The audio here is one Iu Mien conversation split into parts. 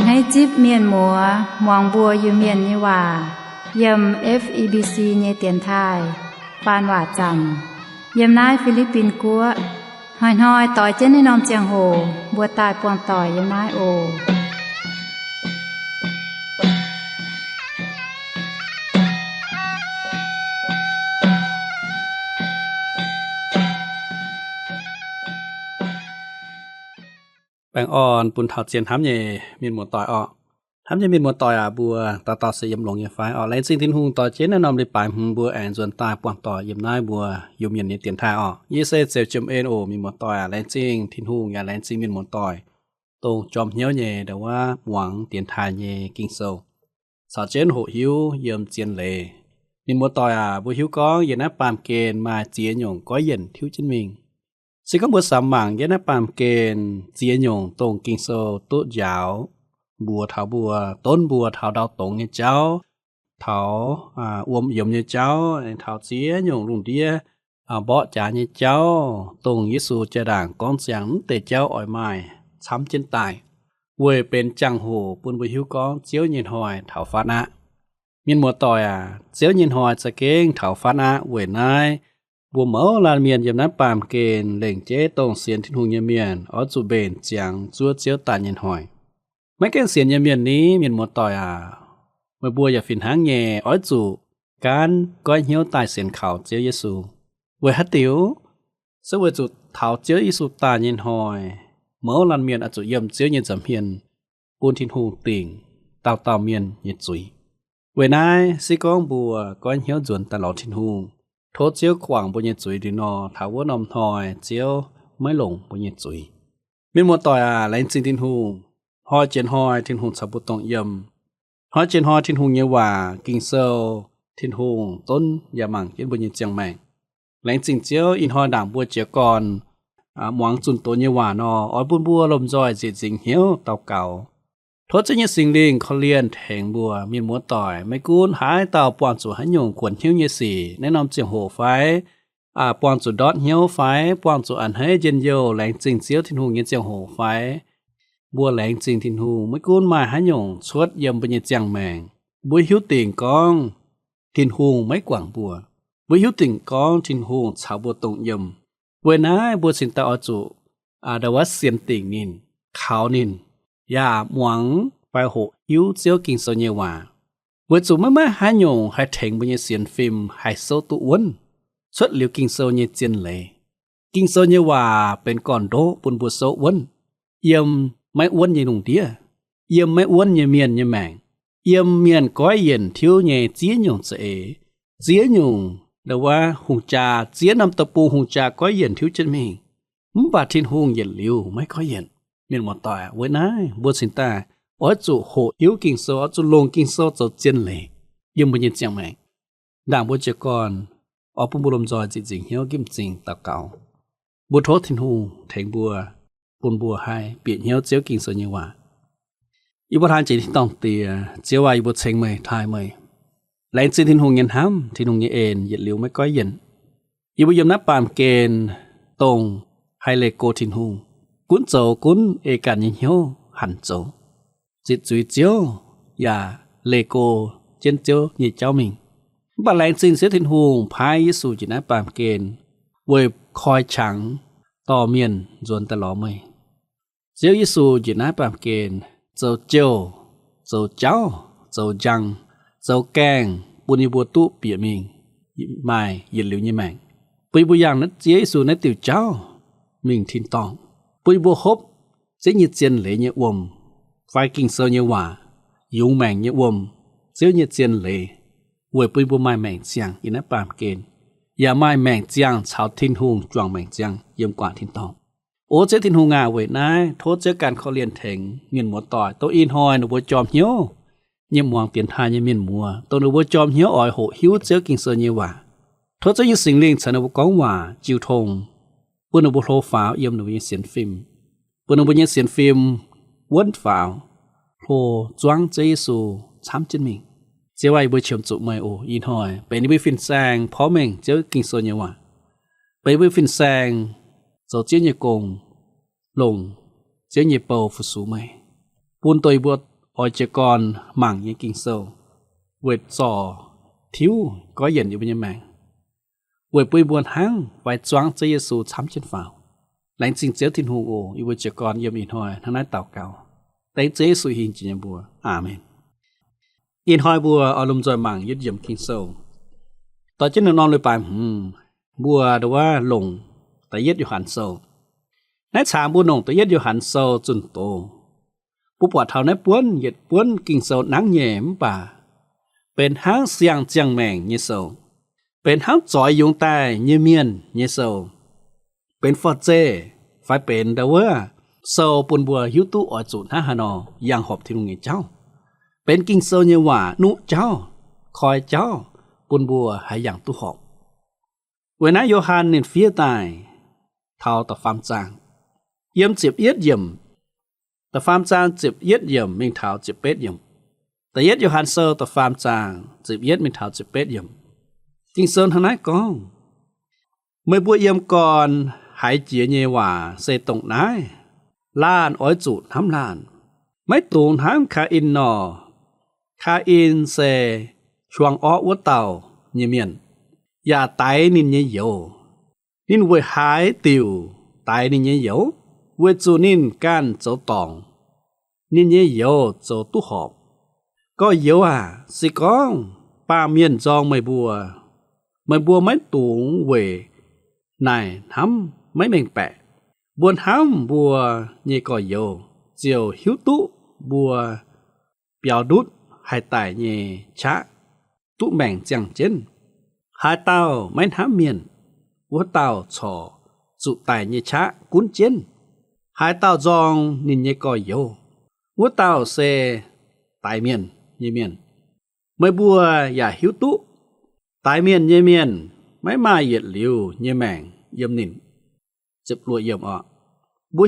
Hneiv zipv mienh muoz muangx mbuo Iu-Mienh nyei waac yiem F E B C nyei dienx taaih faan waac zaamc yiem naaiv Fi^li^bin Guoqv. Hnoi-hnoi doix jienv naaiv norm ziangh hoc mbuo daaih buangh doic yiem naaiv oc. Baengh orn bun taux zien hnamv nyei mienh muoz-doic orqc. Hnamv nyei mienh muoz-doic aac, mbuo dauh dauh se yiem longx nyei fai orqc? Laengz zingh Tin-Hungh doix jienv naaiv norm leiz-baaix hmz mbuo aengx nzuonx daaih buangh doic yiem naaiv mbuo Iu-Mienh nyei dienx taaih orqc. Yie se Zeux Jiem En oc. Mienh muoz-doic aac, laengz zingh Tin-Hungh yaac laengz zingh mienh muoz-doic dongh jorm hnyouv nyei ndau wuov muangx dienx taaih nyei Ging-Sou caux jienv hoqc hiuv yiem zien leiz. Mienh muoz-doic aac, mbuo hiuv gorngv yiem naaiv baamh gen maaih ziex nyungc goiv yienc tiuv jienv mingh. Se gorngv mbuo samx mangc yiem naaiv baamh gen ziex nyungc dongh Ging-Sou duqv njaaux mbuox taux mbuo, donv mbuo taux ndau dongz nyei jauv, taux wuom yiemx nyei jauv, taux ziex nyungc lungh ndiev mborqv jaax nyei jauv, dongh Yesu jaa-ndaangc gorngv ziangx mv deix jauv oix maaih camv jienv daaih, weic benx jangx-hoc bun mbuo hiuv gorngv Ziouv nyei hnoi taux fatv aqv. Mienh muoz-doic aac, Ziouv nyei hnoi za'gengh taux fatv aqv. Weic naaiv mbuo mouz laanh mienh yiem naaiv baamh gen lengc jeiv dongh sienx Tin-Hungh nyei mienh oix zuqc mbenc ziangx zuov Ziouv daaih nyei hnoi. Maiv gaengh sienx nyei mienh ni, mienh muoz-doic aac, meih mbuo yaac fih hnangv nyei oix zuqc gaanv goiv hnyouv daaih sienx kaux Ziouv Yesu. Weic haaix diuc? Se weic zuqc taux Ziouv Yesu daaih nyei hnoi, mouz laanh mienh oix zuqc yiem Ziouv nyei nza'hmien bun Tin-Hungh dingc dauh dauh mienh nyei zuiz. Weic naaiv se gorngv mbuo goiv hnyouv nzuonx daaih lorz Tin-Hungh, tov Ziouv guangc mbuo nyei zuiz liuz nor, taux wuov norm hnoi Ziouv maiv longc mbuo nyei zuiz. Mienh muoz-doic aac, laengz zingh Tin-Hungh. Hnoi jiex hnoi Tin-Hungh caux mbuo dongh yiem. Hnoi jiex hnoi Tin-Hungh nyei waac, Ging-Sou, Tin-Hungh donv yaac mangc jienv mbuo nyei ziangh maengc. Laengz zingh Ziouv, ih hnoi ndaangc mbuo jiez gorn muangx zunh doz nyei waac nor, oix bun mbuo lomh nzoih nzieqc nzingx hnyouv daux gaux. Tov Ziouv nyei Singx Lingh korv-lienh tengx mbuo mienh muoz-doic, maiv gunv haaix dauh buangh zuqc haaix nyungc guonc hnyouv nyei sic naaiv norm ziangh hoc fai, buangh zuqc ndortv hnyouv fai, buangh zuqc a'hneiv njien-youh laengz zingh Ziouv Tin-Hungh nyei ziangh hoc fai, mbuo laengz zingh Tin-Hungh. Maiv gunv maaih haaix nyungc cuotv yiem mbuo nyei ziangh maengc, mbuo hiuv dingc gorngv Tin-Hungh maiv guangc mbuo. Mbuo hiuv dingc gorngv Tin-Hungh caux mbuo dongh yiem. Weic naaiv mbuo cingx daaih oix zuqc ndau wuov sienx dingc ninh, kaux ninh, yaac muangx fai hoqc hiuv Ziouv Ging-Sou nyei waac, weic zuqc maiv maaih haaix nyungc haih tengx mbuo nyei sienx fim haih souv duqv wuonv cuotv liuz Ging-Sou nyei zien leiz. Ging-Sou nyei waac benx gorn-ndoqv bun mbuo souv wuonv yiem maiv wuonv nyei lungh ndiev, yiem maiv wuonv nyei mienh nyei maengc, yiem mienh goiv yienc tiuv nyei ziex nyungc za'eix, ziex nyungc ndau wuov hungh jaa, ziex norm deic-bung hungh jaa goiv yienc tiuv jienv mingh. Mv baac Tin-Hungh yietc liuz maiv goiv yienc. Mienh muoz-doic, weic naaiv mbuo cingx daaih oix zuqc hoqc hiuv Ging-Sou, oix zuqc longc Ging-Sou zoux zien leiz yiem mbuo nyei ziangh maengc. Ndaangc mbuo jiez gorn, oix bun mbuo lomh nzoih nzieqc nzingc hnyouv nqipv m'zing daux gaux. Mbuo tov Tin-Hungh tengx mbuo, bun mbuo haih bieqc hnyouv Ziouv Ging-Sou nyei waac. Yie mbuo hnamv jiex Tin-dorngh Diex, Ziouv aac, yie mbuo ceng meih, taaih meih. Laengz zingh Tin-Hungh nyei hnamv, Tin-Hungh nyei en yietc liuz maiv goiv yienc. Yie mbuo yiem naaiv baamh gen dongh haih leih go Tin-Hungh, gunv zoux gunv ei ganh nyei hnyouv hanc zoux, zitc zuiz Ziouv, yaac leih go jienv Ziouv nyei jauv mingh. Mv baac laengz zingh Ziouv Tin-Hungh paaiv Yesu njiec naaiv baamh gen weic koi qangx dorh mienh nzuonx daaih lorz meih. Ziouv Yesu njiec naaiv baamh gen zoux jouh, zoux jauv, zoux njang, zoux gaengh, bun yie mbuo duqv bieqc mingh maaih yietc liuz nyei maengc, bun yie mbuo yangh Ziouv Yesu naaiv diuh jauv mingh tin-dorngh, bun yie mbuo hopv Ziouv nyei zien leiz nyei wuom, fai Ging-Sou nyei waac, yungz maengc nyei wuom, Ziouv nyei zien leiz, weic bun yie mbuo maaih maengc ziangh yiem naaiv baamh gen, yaac maaih maengc ziangh caux Tin-Hungh juangc maengc ziangh yiem guangc tin-dorngh. O Ziouv Tin-Hungh aac, weic naaiv tov Ziouv ganh korv-lienh tengx mienh muoz-doic, dongh ih hnoi ninh mbuo jorm hnyouv nyei muangx dienx taaih nyei mienh muoz, dongh ninh mbuo jorm hnyouv oix hoqc hiuv Ziouv Ging-Sou nyei waac. Tov Ziouv nyei Singx Lingh caux ninh mbuo gorngv waac jiu tong, bun ninh mbuo hlo faaux yiem ninh mbuo nyei sienx fim, bun ninh mbuo nyei sienx fim wuonv faaux, hlo zuangv Ziouv Yesu camv jienv mingh. Ziouv aac, yie mbuo qiemx zuqc meih oc. Ih hnoi benx yie mbuo fin-saeng porv mengh Ziouv Ging-Sou nyei waac, benx yie mbuo fin-saeng zoux Ziouv nyei gong, longc Ziouv nyei bou fu-sux meih, bun dongh yie mbuo oix jiez gorn mangc nyei Ging-Sou weic zorc tiuv goiv yienc yie mbuo nyei maengc, weic bun mbuo hnangv fai zuangv Ziouv Yesu camv jienv faaux. Laengz zingh Ziouv Tin-Hungh oc. Yie mbuo jiez gorn yiem ih hnoi hnangv naaiv daux gaux, dengv Ziouv Yesu hingh jiex nyei mbuox. Aamen. Ih hnoi mbuo oix lomh nzoih mangc yietc yiemc Ging-Sou. Dorh jienv norm-norm leiz-baaix hmz, mbuo ndongc wuov longc da'yietv Yo^han Sou. Naaiv cangx mbuo longc da'yietv Yo^han Sou zunh doz, mbuo buatc taux naaiv buonv yietc buonv Ging-Sou nangv nyei mv baac benx hnangv siang-ziangh maengc nyei sou, benx hnangv zoix yungz daaih nyei mienh nyei sou, benx forv-zeih fai benx ndau wuov sou bun mbuo hiuv duqv oix zuqc hnangv haaix nor yangh horpc Tin-Hungh nyei jauv, benx Ging-Sou nyei waac nuqv jauv, koi jauv bun mbuo haih yangh duqv horpc. Weic naaiv Yo^han ninh fiev daaih taux da'faam zaang, yiem ziepc yietv yiemc, da'faam zaang ziepc yietv yiemc mingh taux ziepc betv yiemc. Da'yietv Yo^han Sou da'faam zaang ziepc yietv mingh taux ziepc betv yiemc. Ging-Sou hnangv naaiv gorngv, meih mbuo yiem gorn haiz jiez nyei waac se dongh naaiv, laanh oix zuqc hnamv laanh, maiv dungx hnamv Kaa^in nor. Kaa^in se hiuang orqv wuov dauh nyei mienh, yaac daix ninh nyei youz. Ninh weic haaix diuc daix ninh nyei youz? Weic zuqc ninh ganh zoux dorngc, ninh nyei youz zoux duqv horpc. Gorx-youz aac, se gorngv baamh mienh nzorng meih mbuo, meih mbuo maiv dungx weic naaic hnamv maiv mengh baeqc. Mbuo hnamv mbuo nyei gorx-youz ziouc hiuv duqv mbuo biaux ndutv haih daic nyei qaqv duqv maengc ziangh jienv. Haaix dauh maiv hnamv mienh, wuov dauh corc zuqc daic nyei qaqv gunv jienv. Haaix dauh nzorng ninh nyei gorx-youz, wuov dauh se daix mienh nyei mienh. Meih mbuo yaac hiuv duqv daix mienh nyei mienh maiv maaih yietc liuz nyei maengc yiem ninh. Mbuo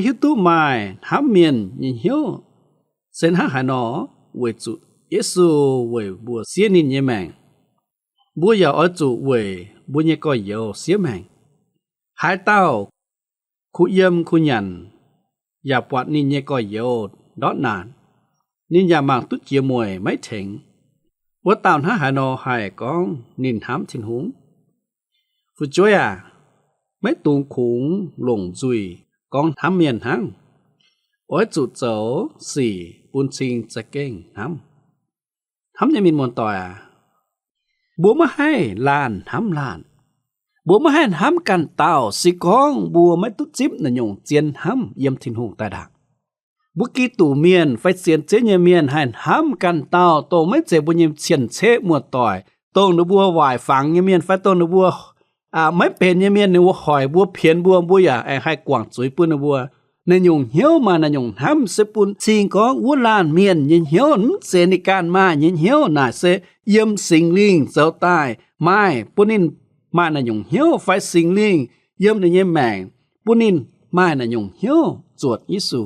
hiuv duqv maaih hnamv mienh nyei hnyouv se hnangv haaix nor, weic zuqc Yesu weic mbuo siev ninh nyei maengc. Mbuo yaac oix zuqc weic mbuo nyei gorx-youz siev maengc. Haaix dauh kuh yiem kuh nyanc yaac buatc ninh nyei gorx-youz ndortv naanc, ninh yaac mangc duqv jiex mueic maiv tengx, wuov dauh hnangv haaix nor haih gorngv ninh hnamv Tin-Hungh? Fu'jueiv aac, maiv dungx kungx longc nzuih gorngv hnamv mienh hnangv. Oix zuqc zoux sic bun cing za'gengh hnamv. Hnamv nyei mienh muoz-doic aac, mbuo maiv haih laanh hnamv laanh. Mbuo maiv haih hnamv ganh dauh se gorngv mbuo maiv duqv zipv naaiv nyungc zien hnamv yiem Tin-Hungh daaih ndaangc. Mbuo Giduc mienh fai sienx Ziouv nyei mienh haih hnamv ganh dauh dongh maiv zeiz mbuo nyei cien-ceqv muoz-doic, dongh ninh mbuo waaic fangx nyei mienh fai dongh ninh mbuo maiv benx nyei mienh, ninh mbuo hoic mbuo, pienx mbuo, mbuo yaac aengx haih guangc zuiz bun ninh mbuo. Naaiv nyungc hnyouv maaih naaiv nyungc hnamv se bun cing gorngv wuov laanh mienh nyei hnyouv mv zeiz ninh ganh maaih nyei hnyouv. Naaic se yiem Singx Lingh zoux daaih maaih, bun ninh maaih naaiv nyungc hnyouv, fai Singx Lingh yiem ninh nyei maengc bun ninh maaih naaiv nyungc hnyouv zuotc Yesu.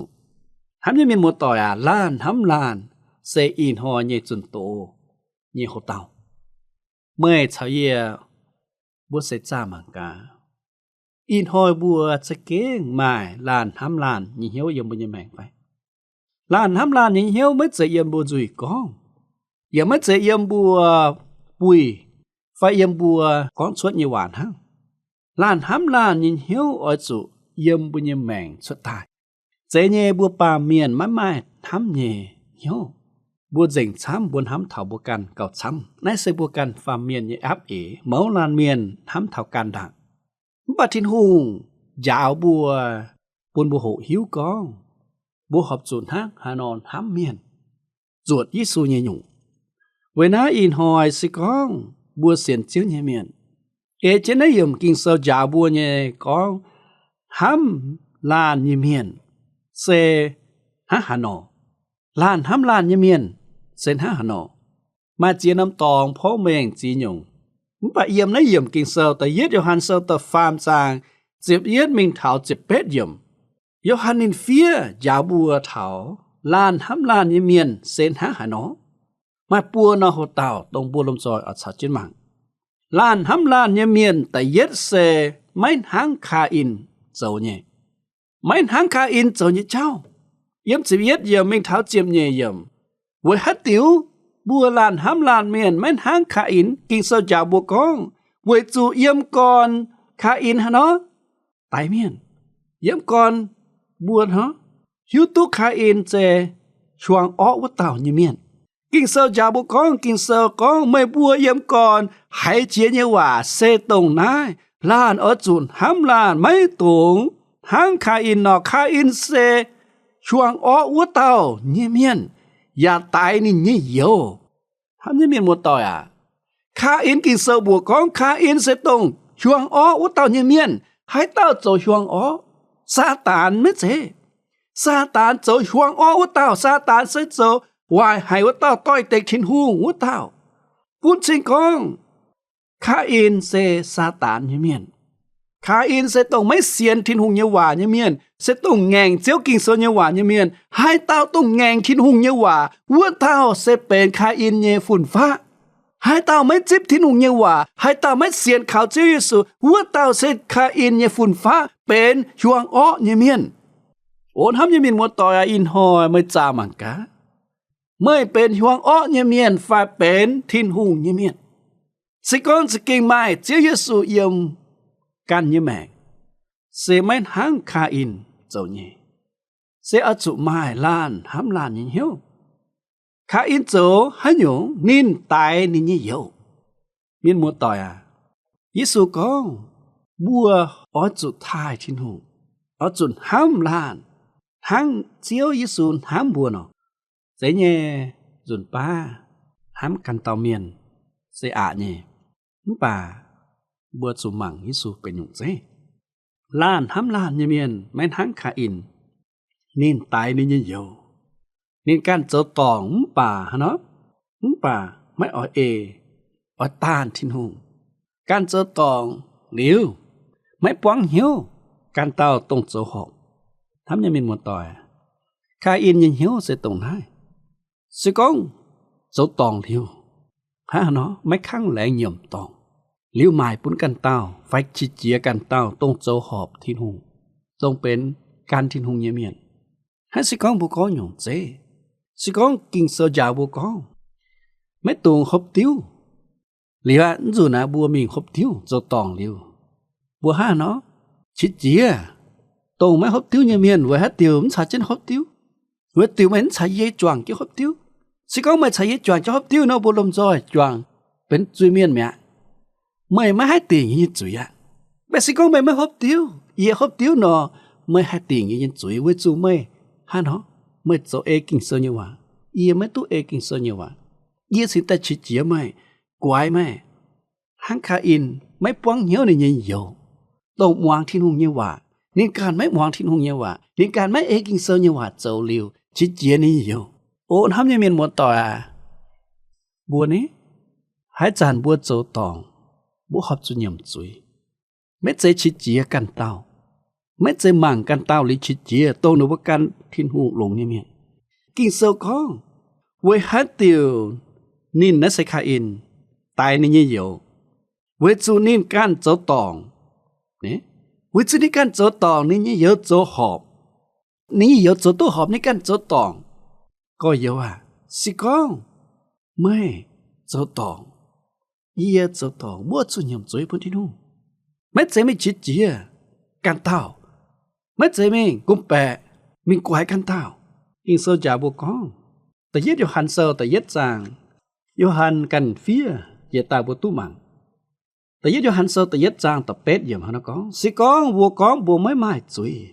Hnamv nyei mienh muoz-doic aac, laanh hnamv laanh se ih hnoi nyei zunh doz nyei houx-dauh. Meih caux yie, mbuo seix zaah mangc gaax, ih hnoi mbuo za'gengh maaih laanh hnamv laanh nyei hnyouv yiem mbuo nyei maengc fai? Laanh hnamv laanh nyei hnyouv maiv zeiz yiem mbuo nzuih gorngv, yaac maiv zeiz yiem mbuo buih, fai yiem mbuo gorngv cuotv nyei waac hnangv. Laanh hnamv laanh nyei hnyouv oix zuqc yiem mbuo nyei maengc cuotv daaih. Zeiz nyei, mbuo baamh mienh maiv maaih hnamv nyei hnyouv. Mbuo nzengc camv, mbuo hnamv taux mbuo ganh gauh camv. Naaiv se mbuo ganh baamh mienh nyei apv eix, mouz laanh mienh hnamv taux ganh ndaangc. Mv baac Tin-Hungh njaaux mbuo, bun mbuo hoqc hiuv gorngv mbuo horpc zuqc hnangv haaix nor hnamv mienh, zuotc Yesu nyei nyungc. Weic naaiv ih hnoi se gorngv mbuo sienx Ziouv nyei mienh, ei jienv naaiv yiemc Ging-Sou njaaux mbuo nyei gorngv hnamv laanh nyei mienh se hnangv haaix nor. Laanh hnamv laanh nyei mienh se hnangv haaix nor. Maaih ziex norm dorngx porv mengh ziex nyungc. Mv baac yiem naaiv yiemc Ging-Sou da'yietv Yo^han Sou da'faam zaang ziepc yietv mingh taux ziepc betv yiemc, Yo^han ninh fiev njaaux mbuo taux laanh hnamv laanh nyei mienh se hnangv haaix nor. Maaih buo norm houx-dauh dongh mbuo lomh nzoih oix caux jienv mangc. Laanh hnamv laanh nyei mienh da'yietv se maiv hnangv Kaa^in zoux nyei. Maiv hnangv Kaa^in zoux nyei jauv. Yiem ziepc yietv yiemc mingh taux ziepc nyeic yiemc, Weic haaix diuc mbuo laanh hnamv laanh mienh maiv hnangv Kaa^in? Ging-Sou njaaux mbuo gorngv, weic zuqc yiem gorn Kaa^in haaix nor? Daix mienh. Yiem gorn mbuo hnangv hiuv duqv Kaa^in se hiuang orqv wuov dauh nyei mienh. Ging-Sou njaaux mbuo gorngv, Ging-Sou gorngv, meih mbuo yiem gorn haiz jiex nyei waac se dongh naaiv, laanh oix zuqc hnamv laanh maiv dungx hnangv Kaa^in nor. Kaa^in se hiuang orqv wuov dauh nyei mienh, yaac daix ninh nyei youz. Hnamv nyei mienh muoz-doic aac, Kaa^in, Ging-Sou mbuox gorngv Kaa^in se dongh hiuang orqv wuov dauh nyei mienh. Haaix dauh zoux hiuang orqv? Saadaan maiv zeiz. Saadaan zoux hiuang orqv wuov dauh. Saadaan se zoux waaic haic wuov dauh, doix-dekc Tin-Hungh wuov dauh. Bun cing gorngv Kaa^in se Saadaan nyei mienh. Kaa^in se dongh maiv sienx Tin-Hungh nyei waac nyei mienh, se dongh ngaengc Ziouv Ging-Sou nyei waac nyei mienh. Haaix dauh dongh ngaengc Tin-Hungh nyei waac, wuov dauh se benx Kaa^in nyei fun-faqv. Haaix dauh maiv zipv Tin-Hungh nyei waac, haaix dauh maiv sienx kaux Ziouv Yesu, wuov dauh se Kaa^in nyei fun-faqv, benx hiuang orqv nyei mienh. O hnamv nyei mienh muoz-doic aac, ih hnoi meih zaah mangc gaax, meih benx hiuang orqv nyei mienh fai benx Tin-Hungh nyei mienh? Se gorngv za'gengh maaih Ziouv Yesu yiem ganh nyei maengc, se maiv hnangv Kaa^in zoux nyei. Se oix zuqc maaih laanh hnamv laanh nyei hnyouv. Kaa^in zoux haaix nyungc? Ninh daix ninh nyei youz. Mienh muoz-doic aac, Yesu gorngv mbuo oix zuqc taaih Tin-Hungh, oix zuqc hnamv laanh hnangv Ziouv Yesu hnamv mbuo nor. Zeiz nyei, nzunc baav hnamv ganh dauh mienh se aqc nyei, mv baac mbuo zuqc mangc Yesu benx nyungc zeiv. Laanh hnamv laanh nyei mienh maiv hnangv Kaa^in. Ninh daix ninh nyei youz. Ninh ganh zoux dorngc mv baac hnangv nor, mv baac maiv oix ei, oix daanh Tin-Hungh. Ganh zoux dorngc liuz, maiv buangv hnyouv ganh dauh dongh zoux horpc. Hnamv nyei mienh muoz-doic, Kaa^in nyei hnyouv se dongh naaiv. Se gorngv zoux dorngc liuz, hnangv nor maiv kangv laengz nyiemc dorngc, liuz maaic bun ganh dauh fai qiex jiez ganh dauh dongh zoux horpc Tin-Hungh, dongh benx gan Tin-Hungh nyei mienh. Hnangv se gorngv mbuo gorngv nyungc zeiv, se gorngv Ging-Sou njaaux mbuo gorngv, maiv dungx hopv diuv. Liuz aqv, mv nzunc naaiv mbuo mingh hopv diuv zoux dorngc liuz, mbuo hnangv nor qiex jiez, dongh maiv hopv diuv nyei mienh weic haaix diuc mv caux jienv hopv diuv? Weic diuc meih mv caux yie juangc jienv hopv diuv. Se gorngv meih caux yie juangc jienv hopv diuv nor, mbuo lomh nzoih juangc benx zuiz-mienh mi'aqv. Meih maiv haih dingc yie nyei zuiz aqv. Mv baac se gorngv meih maiv hopv diuv, yie hopv diuv nor, meih haih dingc yie nyei zuiz weic zuqc meih hnangv nor, meih zoux ei Ging-Sou nyei waac. Yie maiv duqv ei Ging-Sou nyei waac. Yie cingx daaih qiex jiez meih, guaix meih. Hnangv Kaa^in maiv buangv hnyouv ninh nyei youz, dongh muangx Tin-Hungh nyei waac. Ninh ganh maiv muangx Tin-Hungh nyei waac, ninh ganh maiv ei Ging-Sou nyei waac zoux liuz, qiex jiez ninh nyei youz. O hnamv nyei mienh muoz-doic aac, mbuo ni, haaix zanc mbuo zoux dorngc, mbuo horpc zuqc nyiemc zuiz. Maiv zeiz qiex jiez ganh dauh, maiv zeiz mangc ganh dauh liuz qiex jiez, dongh ninh mbuo gan Tin-Hungh longx nyei mienh. Ging-Sou gorngv, weic haaix diuc ninh naaiv se Kaa^in daix ninh nyei youz? Weic zuqc ninh ganh zoux dorngc. Weic zuqc ninh ganh zoux dorngc, ninh nyei youz zoux horpc. Ninh nyei youz zoux duqv horpc, ninh ganh zoux dorngc. Gorx-youz aac, se gorngv meih zoux dorngc, yie zoux dorngc, mbuo zuqc nyiemc zuiz bun Tin-Hungh. Maiv zeiz mingh qiex jiez ganh dauh, maiv zeiz mingh gorngv-baeqc, mingh guaix ganh dauh. Ging-Sou njaaux mbuo gorngv, da'yietv Yo^han Sou da'yietv zaang, Yo^han ganh fiev jiex daaih mbuo duqv mangc. Da'yietv Yo^han Sou da'yietv zaang da'betv yiemc hnangv naaiv gorngv, se gorngv mbuo gorngv mbuo maiv maaih zuiz,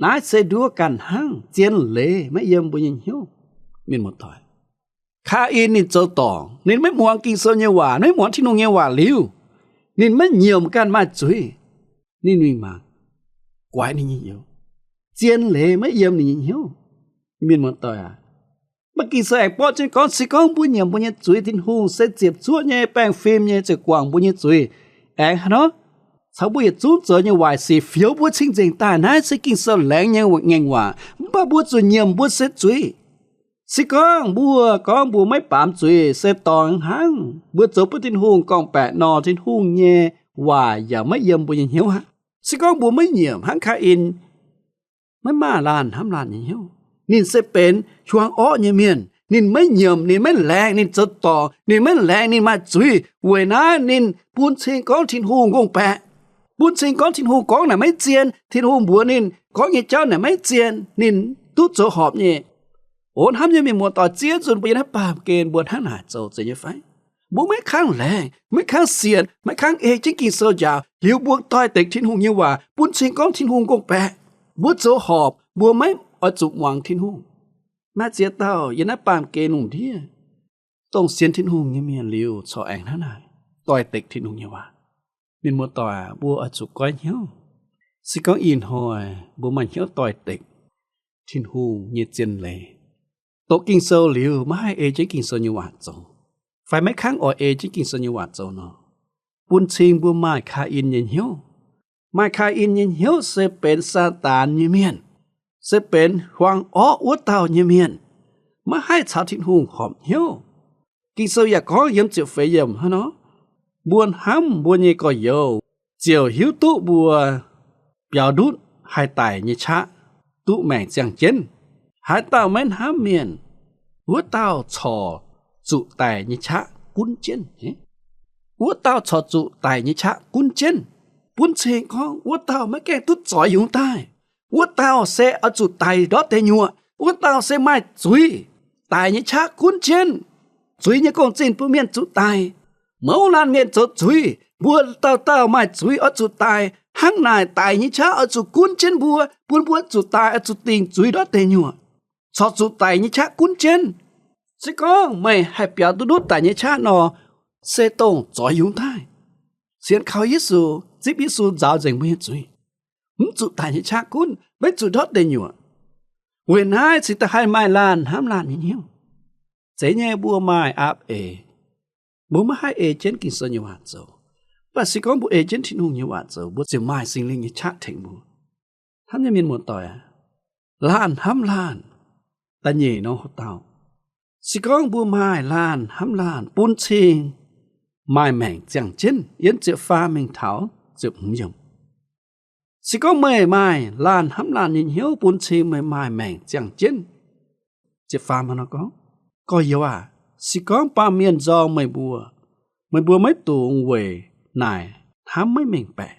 naaiv se nduov ganh hnangv, zien leiz maiv yiem mbuo nyei hnyouv. Mienh muoz-doic, Kaa^in ninh zoux dorngc, ninh maiv muangx Ging-Sou nyei waac, maiv muangx Tin-Hungh nyei waac liuz, ninh maiv nyiemc ganh maaih zuiz. Ninh mingh mangc, guaix ninh nyei youz, zien leiz maiv yiem ninh nyei hnyouv. Mienh muoz-doic aac, mv baac Ging-Sou aengx borqv jienv gorngv, se gorngv mbuo nyiemc mbuo nyei zuiz, Tin-Hungh se ziepc zuoqv nyei, baengh fim nyei, ziouc guangc mbuo nyei zuiz. Aengx haaix nor? Caux mbuo yietc zungv zoux nyei waaic sic fioux mbuo cing-nzengc daaih. Naaiv se Ging-Sou laengz nyei ngaengc waac. Mv baac mbuo zuqc nyiemc mbuo se zuiz. Se gorngv mbuo gorngv mbuo maiv baamz zuiz, se dorngc hnangv. Mbuo zoux bun Tin-Hungh gorngv-baeqc nor, Tin-Hungh nyei waac yaac maiv yiem mbuo nyei hnyouv aqv. Se gorngv mbuo maiv nyiemc hnangv Kaa^in, maiv maaih laanh hnamv laanh nyei hnyouv. Ninh se benx hiuang orqv nyei mienh, Ninh maiv nyiemc, ninh maiv laengz, ninh zoux dorngc, ninh maiv laengz, ninh maaih zuiz. Weic naaiv ninh bun cing gorngv Tin-Hungh ngongh baeqc, bun cing gorngv Tin-Hungh gorngv naaic maiv zien, Tin-Hungh mbuox ninh gorngv nyei jauv naaic maiv zien, ninh duqv zoux horpc nyei. O hnamv nyei mienh muoz-doic, ziex nzunc mbuo yiem naaiv baamh gen mbuo hnangv naaic zoux zeiz nyei fai? Mbuo maiv kangv laengz, maiv kangv sienx, maiv kangv ei jienv Ging-Sou njaaux, liuz mbuo doix-dekc Tin-Hungh nyei waac, bun cing gorngv Tin-Hungh ngongh baeqc. Mbuo zoux horpc, mbuo maiv oix zuqc muangx Tin-Hungh. Maaih ziex dauh yiem naaiv baamh gen lungh ndiev, dongh sienx Tin-Hungh nyei mienh liuz corc aengx hnangv naaic doix-dekc Tin-Hungh nyei waac. Mienh muoz-doic, mbuo oix zuqc goiv hnyouv. Se gorngv ih hnoi mbuo maaih hnyouv doix-dekc Tin-Hungh nyei zien leiz, doqc Ging-Sou liuz maiv haih ei jienv Ging-Sou nyei waac zoux, fai maiv kangv oix ei jienv Ging-Sou nyei waac zoux nor, bun cing mbuo maaih Kaa^in nyei hnyouv. Maaih Kaa^in nyei hnyouv se benx Saadaan nyei mienh, se benx huaang orqv wuov dauh nyei mienh, maiv haih caux Tin-Hungh horpc hnyouv. Ging-Sou yaac gorngv yiem ziepc feix yiemc hnangv nor, mbuo hnamv mbuo nyei gorx-youz ziouc hiuv duqv mbuo biaux ndutv haih daic nyei qaqv, duqv maengc ziangh jienv. Haaix dauh maiv hnamv mienh, wuov dauh corc zuqc daic nyei qaqv gunv jienv. Wuov dauh corc zuqc daic nyei qaqv gunv jienv, bun cing gorngv wuov dauh maiv gaengh duqv zoix yungz daaih. Wuov dauh se oix zuqc daic ndortv deic nyuoqc. Wuov dauh se maaih zuiz, daic nyei qaqv gunv jienv. Zuiz nyei gong-zinh bun mienh zuqc daic. Mouz laanh mienh zoux zuiz, mbuo dauh dauh maaih zuiz oix zuqc daic. Hnangv naaic, daic nyei qaqv oix zuqc gunv jienv mbuo, bun mbuo zuqc daic, oix zuqc dingc zuiz ndortv deic nyuoqc, corc zuqc daic nyei qaqv gunv jienv. Se gorngv meih haih biaux duqv ndutv daic nyei qaqv nor, se dongh zoix yungz daaih. Sienx kaux Yesu, zipv Yesu nzaaux nzengc mbuo nyei zuiz, mv zuqc daic nyei qaqv gunv, maiv zuqc ndortv deic nyuoqc. Weic naaiv cingx daaih haih maaih laanh hnamv laanh nyei hnyouv. Zeiz nyei, mbuo maaih aapv eix, mbuo maiv haih ei jienv Ging-Sou nyei waac zoux. Mv baac se gorngv mbuo ei jienv Tin-Hungh nyei waac zoux, mbuo ziouc maaih Singx Lingh nyei qaqv tengx mbuo. Hnamv nyei mienh muoz-doic aac, laanh hnamv laanh da'nyeic nor hoc dauh, se gorngv mbuo maaih laanh hnamv laanh bun cing maaih maengc ziangh jienv, yiem ziepc faam mingh taux ziepc hmz yiemc. Se gorngv meih maaih laanh hnamv laanh nyei hnyouv bun cing meih maaih maengc ziangh jienv, ziepc faam hnangv nor gorngv, gorx-youz aac, se gorngv baamh mienh nzorng meih mbuo, meih mbuo maiv dungx weic naaic hnamv maiv mengh baeqc.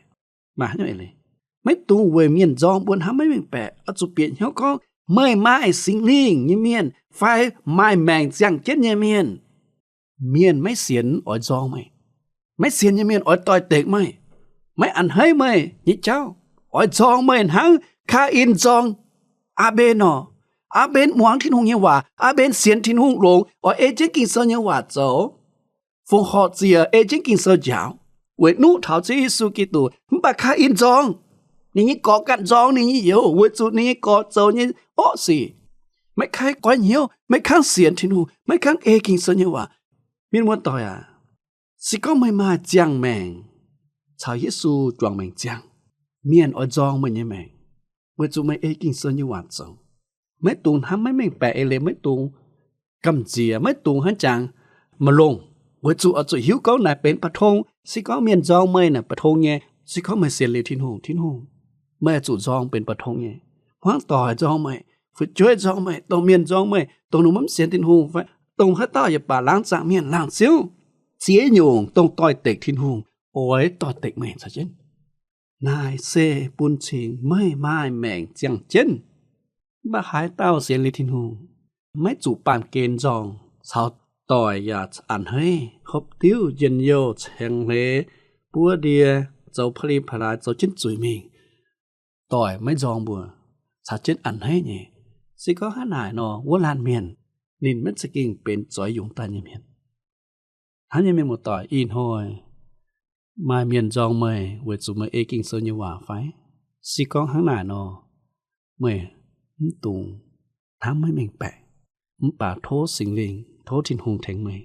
Maiv dungx weic mienh nzorng mbuo hnamv maiv mengh baeqc. Oix zuqc bieqc hnyouv gorngv meih maaih Singx Lingh nyei mienh fai maaih maengc ziangh jienv nyei mienh. Mienh maiv sienx oix nzorng meih. Maiv sienx nyei mienh oix doix-dekc meih, maiv a'hneiv meih nyei jauv, oix nzorng meih hnangv Kaa^in nzorng Aa^mben nor. Aa^mben muangx Tin-Hungh nyei waac, Aa^mben sienx Tin-Hungh longx, oix ei jienv Ging-Sou nyei waac zoux, fongc horc ziec, ei jienv Ging-Sou njaaux, weic nuqv taux Ziouv Yesu Giduc. Mv baac Kaa^in nzorng, ninh nyei gorx ganh nzorng ninh nyei youz, weic zuqc ninh nyei gorx zoux nyei orqv sic, maiv kangv goiv hnyouv, maiv kangv sienx Tin-Hungh, maiv kangv ei Ging-Sou nyei waac. Mienh muoz-doic aac, se gorngv meih maaih ziangh maengc caux Yesu juangc maengc ziangh, mienh oix nzorng meih nyei maengc, weic zuqc meih ei Ging-Sou nyei waac zoux. Maiv dungx hnamv maiv mengh baeqc eix leiz, maiv dungx gamh nziex, maiv dungx hnangv jangx maiv longx, weic zuqc oix zuqc hiuv gorngv naaic benx ประทง. Se gorngv mienh nzorng meih naaic ประทง nyei. Se gorngv meih sienx liuz Tin-Hungh, Tin-Hungh, meih oix zuqc nzorng benx ประทง nyei. Hmuangv doic nzorng meih, fu'jueiv nzorng meih, dongh mienh nzorng meih, dongh ninh maiv sienx Tin-Hungh fai dongh haaix dauh yaac baac, laangz zaangc mienh, laangz ziouv, ziex nyungc dongh doix-dekc Tin-Hungh oix doix-dekc meih caux jienv. Naaic se bun cing meih maaih maengc ziangh jienv. Mv baac haaix dauh sienx liuz Tin-Hungh, maiv zuqc baamh gen nzorng, caux doic yaac a'hneiv, hopv diuv, njien-youh, caengx hleix, buov ndie, zoux pa'li pa'laaix, zoux jienv zuiz mingh, doic maiv nzorng mbuo, caux jienv a'hneiv nyei. Se gorngv hnangv naaic nor, wuov laanh mienh ninh maiv za'gengh benx zoix yungz daaih nyei mienh. Hnamv nyei mienh muoz-doic, ih hnoi maaih mienh nzorng meih weic zuqc meih ei Ging-Sou nyei waac fai? Se gorngv hnangv naaic nor, meih mv dungx hnamv maiv mengh baeqc, mv baac tov Singx Lingh, tov Tin-Hungh tengx meih,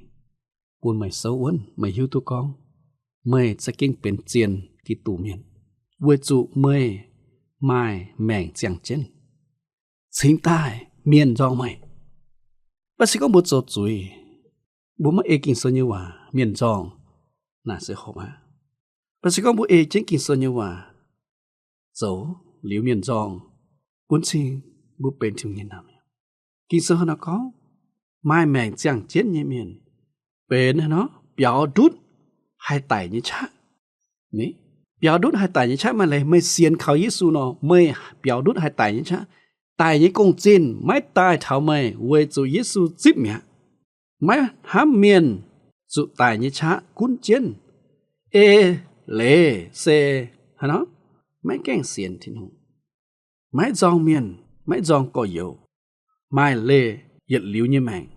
bun meih souv wuonv, meih hiuv duqv gorngv meih za'gengh benx zien Giduc mienh, weic zuqc meih maaih maengc ziangh jienv, cingx daaih mienh nzorng meih. Mv baac se gorngv mbuo zoux zuiz, mbuo maiv ei Ging-Sou nyei waac, mienh nzorng, naaic se horpc aqv. Mv baac se gorngv mbuo ei jienv Ging-Sou nyei waac zoux liuz mienh nzorng, bun cing mbuo benx Tin-Hungh nyei naamh. Ging-Sou hnangv naaiv gorngv, maaih maengc ziangh jienv nyei mienh benx nor biaux ndutv haih daic nyei qaqv. Biaux ndutv haih daic nyei qaqv maaih leiz meih sienx kaux Yesu nor, meih biaux ndutv haih daic nyei qaqv. Daic nyei gong-zinh maiv daaih taux meih weic zuqc Yesu zipv mi'aqv. Maiv hnamv mienh zuqc daic nyei qaqv gunv jienv. Eix leiz se haaix nor? Maiv gaengh sienx Tin-Hungh, maiv nzorng mienh, maiv nzorng gorx-youz, maaih leih yietc liuz nyei maengc.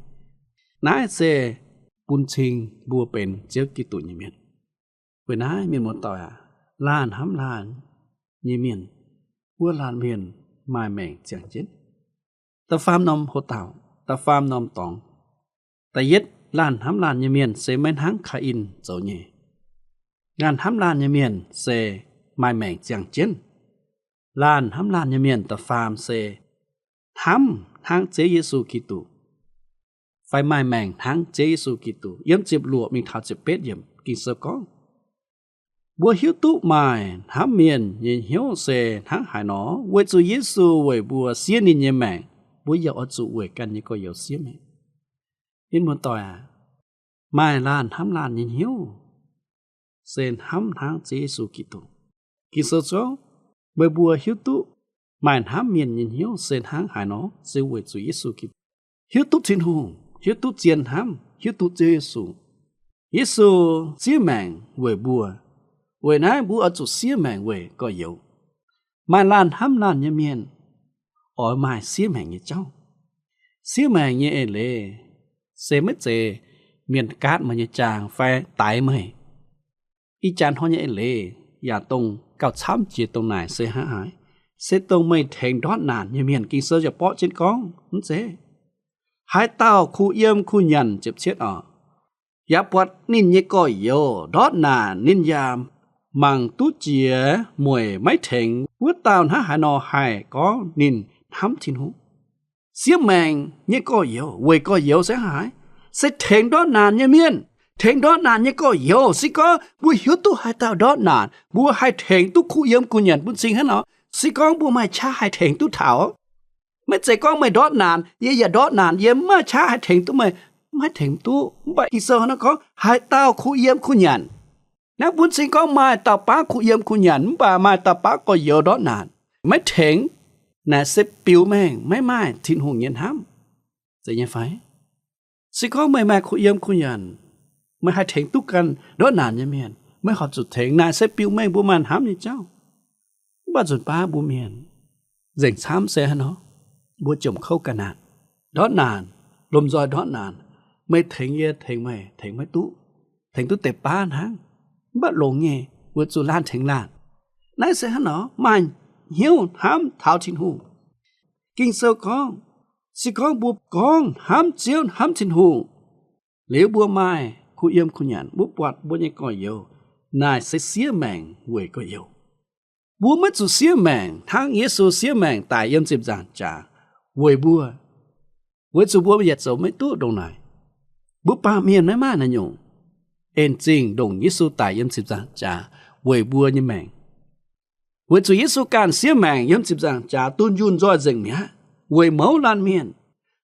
Naaiv se bun cing mbuo benx Ziouv Giduc nyei mienh. Weic naaiv mienh muoz-doic aac, laanh hnamv laanh nyei mienh, wuov laanh mienh maaih maengc ziangh jienv. Da'faam norm hoc dauh, da'faam norm dorngx. Da'yietv, laanh hnamv laanh nyei mienh se maiv hnangv Kaa^in zoux nyei. Laanh hnamv laanh nyei mienh se maaih maengc ziangh jienv. Laanh hnamv laanh nyei mienh da'faam se hnamv hnangv Ziouv Yesu Giduc, fai maaih maengc hnangv Ziouv Yesu Giduc. Yiem ziepc luoqc mingh taux ziepc betv yiemc Ging-Sou gorngv, mbuo hiuv duqv maaih hnamv mienh nyei hnyouv se hnangv haaix nor, weic zuqc Yesu weic mbuo siev ninh nyei maengc, mbuo yaac oix zuqc weic ganh nyei gorx-youz siev maengc. Mienh muoz-doic aac, maaih laanh hnamv laanh nyei hnyouv se hnamv hnangv Ziouv Yesu Giduc. Ging-Sou gorngv, meih mbuo hiuv duqv maaih hnamv mienh nyei hnyouv se hnangv haaix nor, se weic zuqc Yesu Giduc, hiuv duqv Tin-Hungh, hiuv duqv zien hnamv, hiuv duqv Ziouv Yesu. Yesu siev maengc weic mbuo, weic naaiv mbuo oix zuqc siev maengc weic gorx-youz. Maaih laanh hnamv laanh nyei mienh oix maaih siev maengc nyei jauv. Siev maengc nyei eix leiz se maiv zeiz mienh gaatv meih nyei jaang fai daix meih. Ih jaax hnoi nyei eix leiz yaac dongh gauh camv jiex dongh naaic se hnangv haaix? Se dongh meih tengx ndortv naanc nyei mienh. Ging-Sou yaac borqv jienv gorngv, mv zeiz? Haaix dauh kuh yiem kuh nyanc, ziepc cietv oc, yaac buatc ninh nyei gorx-youz ndortv naanc, ninh yaac mangc duqv jiex mueic maiv tengx, wuov dauh hnangv haaix nor haih gorngv ninh hnamv Tin-Hungh? Siev maengc nyei gorx-youz, weic gorx-youz se haaix? Se tengx ndortv naanc nyei mienh, tengx ndortv naanc nyei gorx-youz. Se gorngv mbuo hiuv duqv haaix dauh ndortv naanc, mbuo haih tengx duqv kuh yiem kuh nyanc bun cing hnangv nor, se gorngv mbuo maaih qaqv haih tengx duqv taux. Maiv zeiz gorngv meih ndortv naanc, yie yaac ndortv naanc, yie maaih qaqv haih tengx duqv meih, maiv tengx duqv. Mv baac Ging-Sou nor gorngv haaix dauh kuh yiem kuh nyanc. Naaiv bun cing gorngv maaih dauh baav kuh yiem kuh nyanc, mv baac maaih dauh baav gorx-youz ndortv naanc, maiv tengx, naaic se biux mengh maiv maaih Tin-Hungh nyei hnamv. Zeiz nyei fai? Se gorngv meih maaih kuh yiem kuh nyanc, meih haih tengx duqv ganh ndortv naanc nyei mienh, meih horpc zuqc tengx, naaic se biux mengh mbuo maaih hnamv nyei jauv. Mv baac nzunc baav mbuo mienh nzengc camv se haaix nor? Mbuo jomc kouv ga'naanh, ndortv naanc, lomh nzoih ndortv naanc, meih tengx yie, tengx meih, tengx maiv duqv, tengx duqv deix baav hnangv. Mv baac longx nyei, weic zuqc laanh tengx laanh. Naaiv se hnangv nor maaih hnyouv hnamv taux Tin-Hungh. Ging-Sou gorngv, se gorngv mbuo gorngv hnamv Ziouv, hnamv Tin-Hungh, liuz mbuo maaih kuh yiem kuh nyanc, mbuo buatc mbuo nyei gorx-youz, naaic se siev maengc weic gorx-youz. Mbuo maiv zuqc siev maengc hnangv Yesu siev maengc daic yiem ziepc nzaangc jaax weic mbuo, weic zuqc mbuo yietc zoux maiv duqv ndongc naaic. Mbuo baamh mienh maiv maaih naaiv nyungc en zingh ndongc Yesu daic yiem ziepc nzaangc jaax weic mbuo nyei maengc. Weic zuqc Yesu ganh siev maengc yiem ziepc nzaangc jaax dunh yunh nzoih nzengc mi'aqv weic mouz laanh mienh.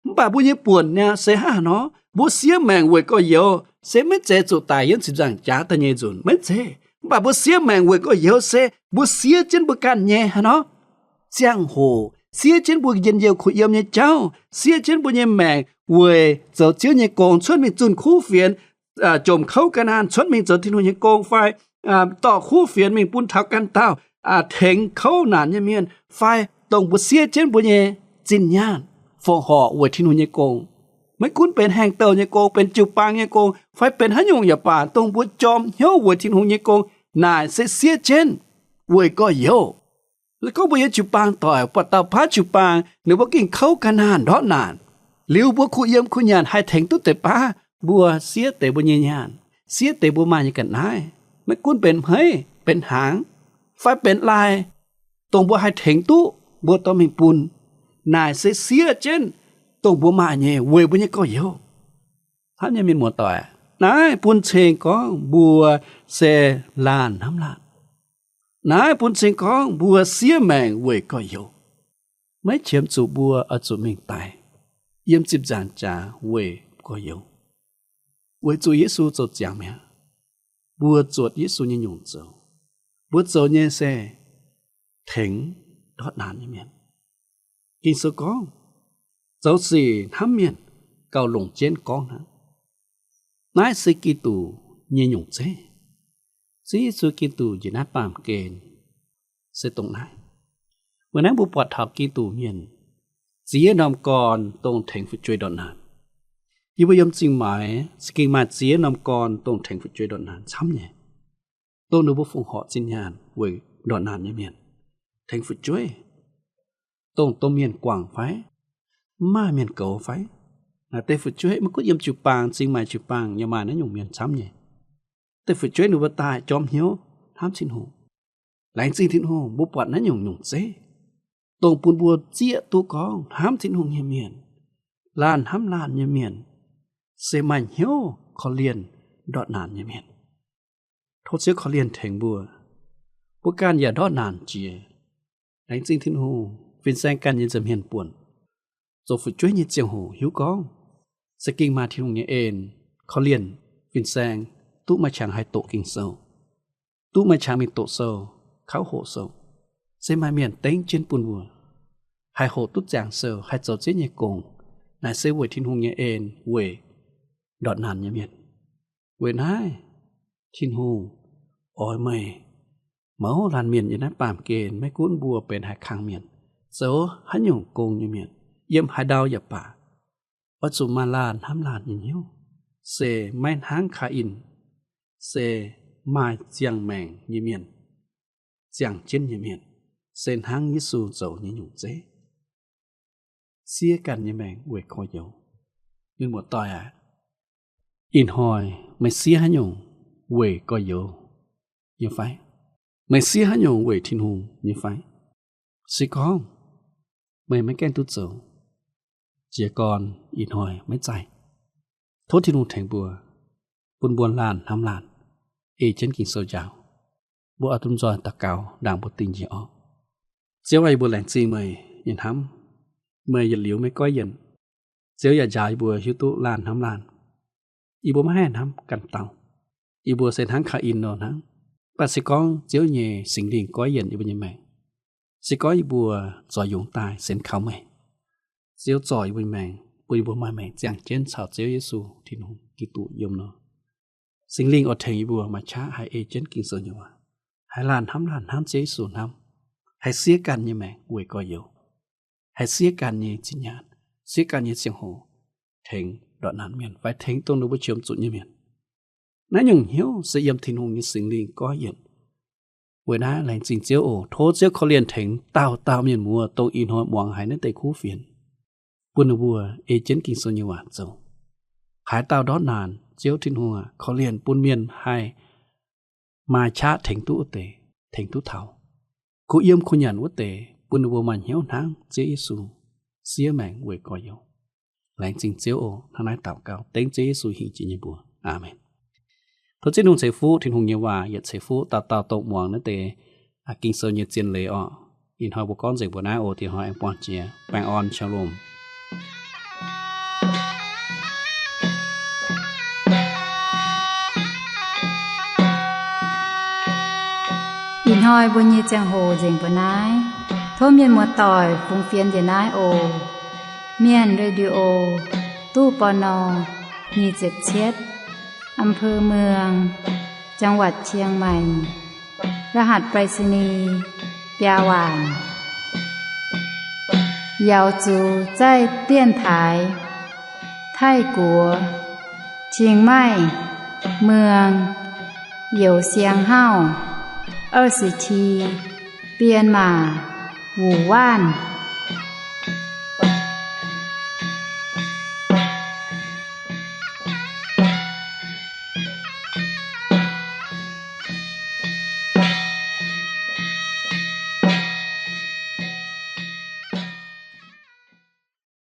Mv baac mbuo nyei buonc naaiv se hnangv haaix nor? Mbuo siev maengc weic gorx-youz se maiv zeiz zuqc daic yiem ziepc nzaangc jaax da'nyeic nzunc, maiv zeiz. Mv baac mbuo siev maengc weic gorx-youz se mbuo siev jienv mbuo ganh nyei haaix nor? Ziangh hoc, siev jienv mbuo njien-youh kuh yiem nyei jauv, siev jienv mbuo nyei maengc weic zoux Ziouv nyei gong, cuotv mingh zunh kuv fienx, jomc kouv ga'naanh, cuotv mingh zoux Tin-Hungh nyei gong, fai dorh kuv fienx mingh bun taux ganh dauh, tengx kouv naanc nyei mienh, fai dongh mbuo siev jienv mbuo nyei zinh nyaanh fongc horc weic Tin-Hungh nyei gong. Maiv gunv benx haengh douh nyei gong, benx jiu-baang nyei gong, fai benx haaix nyungc yaac baac, dongh mbuo jorm hnyouv weic Tin-Hungh nyei gong, naaic se siev jienv weic gorx-youz. Se gorngv mbuo yiem jiu-baang doic, buatc dauh baav jiu-baang, ninh mbuo gengh kouv ga'naanh ndortv naanc, liuz mbuo kuh yiem kuh nyanc haih tengx duqv deix baav, mbuo siev deix mbuo nyei nyaanh, siev deix mbuo maaih nyei ga'naaiv, maiv gunv benx hmeiv, benx hnaangx, fai benx laai, dongh mbuo haih tengx duqv, mbuo dorh mingh bun. Naaic se siev jienv dongh mbuo maaih nyei weic mbuo nyei gorx-youz. Hnamv nyei mienh muoz-doic, naaiv bun cing gorngv mbuo se laanh hnamv laanh. Naaiv bun cing gorngv mbuo siev maengc weic gorx-youz. Maiv qiemx zuqc mbuo oix zuqc mingh daic. yiem ziepc nzaangc jaax weic gorx-youz, weic zuqc Yesu zoux ziangx mi'aqv. Mbuo zuotc Yesu nyei nyungc zoux. Mbuo zoux nyei se tengx ndortv naanc nyei mienh. Ging-Sou gorngv, zoux sic hnamv mienh gauh longc jienv gorngv hnangv. Naaiv se Giduc nyei nyungc zeiv. Ziouv Yesu Giduc njiec naaiv baamh gen se dongh naaiv. Weic naaiv mbuo buatc taux Giduc mienh ziex norm gorn dongh tengx fu'jueiv ndortv naanc. Yie mbuo yiem zingh maaiz za'gengh maaih ziex norm gorn dongh tengx fu'jueiv ndortv naanc camv nyei, dongh ninh mbuo fongc horc zinh nyaanh weic ndortv naanc nyei mienh tengx fu'jueiv, dongh domh mienh guangc fai mv maaih mienh goux fai naaic deix fu'jueiv, maiv gunv yiem jiu-baang, zingh maaiz jiu-baang yaac maaih naaiv nyungc mienh camv nyei. Deix fu'jueiv ninh mbuo daaih jorm hnyouv hnamv Tin-Hungh. Laengz zingh Tin-Hungh, mbuo buatc naaiv nyungc nyungc zeiv, dongh bun mbuo zieqv duqv gorngv hnamv Tin-Hungh nyei mienh, laanh hnamv laanh nyei mienh, se maaih hnyouv korv-lienh ndortv naanc nyei mienh. Tov Ziouv korv-lienh tengx mbuo, mbuo ganh yaac ndortv naanc jiex. Laengz zingh Tin-Hungh, fin-saeng ganh nyei nza'hmien buonc, zoux fu'jueiv nyei ziangh hoc hiuv gorngv za'gengh maaih Tin-Hungh nyei en korv-lienh fin-saeng, duqv maaih qangx haih doqc Ging-Sou, duqv maaih qangx mingh doqc sou, kauv hoqc sou, se maaih mienh dengv jienv bun mbuo haih hoqc duqv ziangx sou, haih zoux Ziouv nyei gong. Naaic se weic Tin-Hungh nyei en weic ndortv naanc nyei mienh. Weic naaiv, Tin-Hungh oix meih mouz laanh mienh yiem naaiv baamh gen, maiv gunv mbuo benx haaix kang mienh, zoux haaix nyungc gong nyei mienh, yiem haaix ndau yaac baac, oix zuqc maaih laanh hnamv laanh nyei hnyouv, se maiv hnangv Kaa^in, se maaih ziangh maengc nyei mienh, ziangh jienv nyei mienh, se hnangv Yesu zoux nyei nyungc zeiv, siev ganh nyei maengc weic gorx-youz. Mienh muoz-doic aac, ih hnoi meih siev haaix nyungc weic gorx-youz nyei fai? Meih siev haaix nyungc weic Tin-Hungh nyei fai? Se gorngv meih maiv gaengh duqv zoux, jiez gorn ih hnoi maiv zaih. Tov Tin-Hungh tengx mbuo, bun mbuo laanh hnamv laanh, ei jienv Ging-Sou njaaux. Mbuo oix domh nzoih daux gaux ndaangc mbuo dingh njiec orqc. Ziouv aac, yie mbuo laengz zingh meih nyei hnamv. Meih yietc liuz maiv goiv yienc. Ziouv yaac njaaux yie mbuo hiuv duqv laanh hnamv laanh. Yie mbuo maiv haih hnamv ganh dauh. Yie mbuo se hnangv Kaa^in nor hnangv. Mv baac se gorngv Ziouv nyei Singx Lingh goiv yienc yie mbuo nyei maengc, se gorngv yie mbuo zorc yungz daaih sienx kaux meih, Ziouv zorc yie mbuo nyei maengc, bun yie mbuo maaih maengc ziangh jienv caux Ziouv Yesu Tin-Hungh Giduc yiem nor. Singx Lingh oix tengx yie mbuo maaih qaqv haih ei jienv Ging-Sou nyei waac, haih laanh hnamv laanh hnamv Ziouv Yesu hnamv, haih siev ganh nyei maengc weic gorx-youz, haih siev ganh nyei zinh nyaanh, siev ganh nyei ziangh hoc tengx ndortv naanc mienh fai tengx dongh ninh mbuo qiemx zuqc nyei mienh. Naaiv nyungc hnyouv se yiem Tin-Hungh nyei Singx Lingh goiv yienc. Weic naaiv laengz zingh Ziouv oc. Tov Ziouv korv-lienh tengx dauh dauh mienh muoz dongh ih hnoi muangx haiz naaiv deix kuv fienx, bun ninh mbuo ei jienv Ging-Sou nyei waac zoux. Haaix dauh ndortv naanc, Ziouv Tin-Hungh aac, korv-lienh bun mienh haih maaih qaqv tengx duqv wuov deix, tengx duqv taux. Kuh yiem kuh nyanc wuov deix, bun ninh mbuo maaih hnyouv hnangv Ziouv Yesu siev maengc weic gorx-youz. Laengz zingh Ziouv oc. Hnangv naaiv daux gaux dengv Ziouv Yesu hingh jiex nyei mbuox. Aamen. Tov Ziouv Tin-Hungh ceix fuqv Tin-Hungh nyei waac, yietc ceix fuqv dauh dauh dongh muangx naaiv deix Ging-Sou nyei zien leiz orqc. Ih hnoi mbuo gorngv nzengc mbuo naaiv oc. Diex hnoi aengx buangh jiex. Baengh orn, shalom. Ih hnoi mbuo nyei ziangh hoc nzengc mbuo naaiv. Tov mienh muoz-doic fungx fienx njiec naaiv oc. Mienh Radio, ตู้ ปณ. nyic ziepc cietv, อำเภอเมือง จังหวัดเชียงใหม่ รหัสไปรษณีย์ biaa waanc. 瑶族在电台 Taiv-Guoqv, Chiang Mai, เมือง Youz Siang Hauv, 二十七, 编码 Wu Wanv.